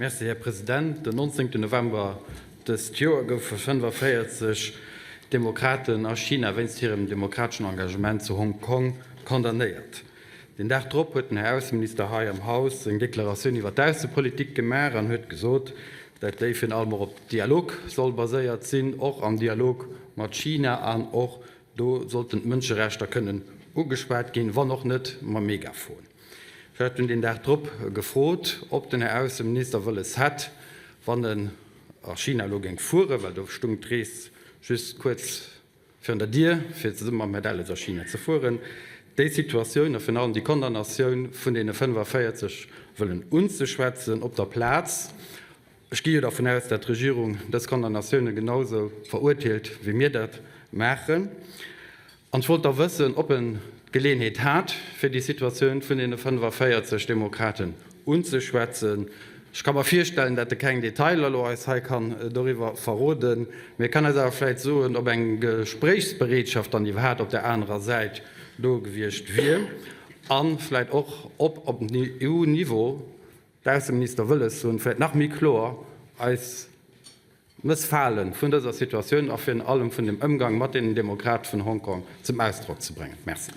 Merci, Här President. Den 19. November dëst Joer goufe 45 Demokraten a China wéinst hirem demokrateschen Engagement zu Hong Kong condamnéiert. Den Dag drop huet den Här Ausseminister hei am Haus seng Deklaratioun iwwer d'Aussepolitik gemaach an huet gesot, dat déi virun allem och op Dialog soll baséiert sinn, och am Dialog mat China an och do sollten d'Mënscherechter kënnen ugeschwat ginn, wann och net mam Megafon. Ech hat dunn deen Dag drop gefrot, ob den Här Ausseminister wëlles hätt, wann en a China elo géing fueren, well do stung d'Rees just kuerz virun der Dier, fir zesumme mam Här Delles a China ze fueren, déi Situatioun a virun allem déi Condamnatioun vun deene 45 wëllen unzeschwätzen op der Plaz. Ech gi jo dervun aus, dat d'Regierung dës Condamnatioune genausou verurteelt, wéi mir dat maachen. An ech wollt da wëssen, ob en d'Geleeënheet hat, fir déi Situatioun vun deene 45 Demokraten unzeschwätzen. Ech ka mer virstellen, dat e keng Detailer elo eis hei kann doriwwer verroden, mee e kann eis awer vläicht soen, ob eng Gespréichsbereetschaft dann iwwerhaapt op där anerer Säit do gewiescht wier a vläicht och, ob op EU-Niveau d'Ausseminister wëlles hunn, vläicht nach méi kloer eis Mëssfale vun dëser Situatioun a virun allem vun dem Ëmgang mat deenen Demokrate vun Hongkong zum Ausdrock ze bréngen. Merci.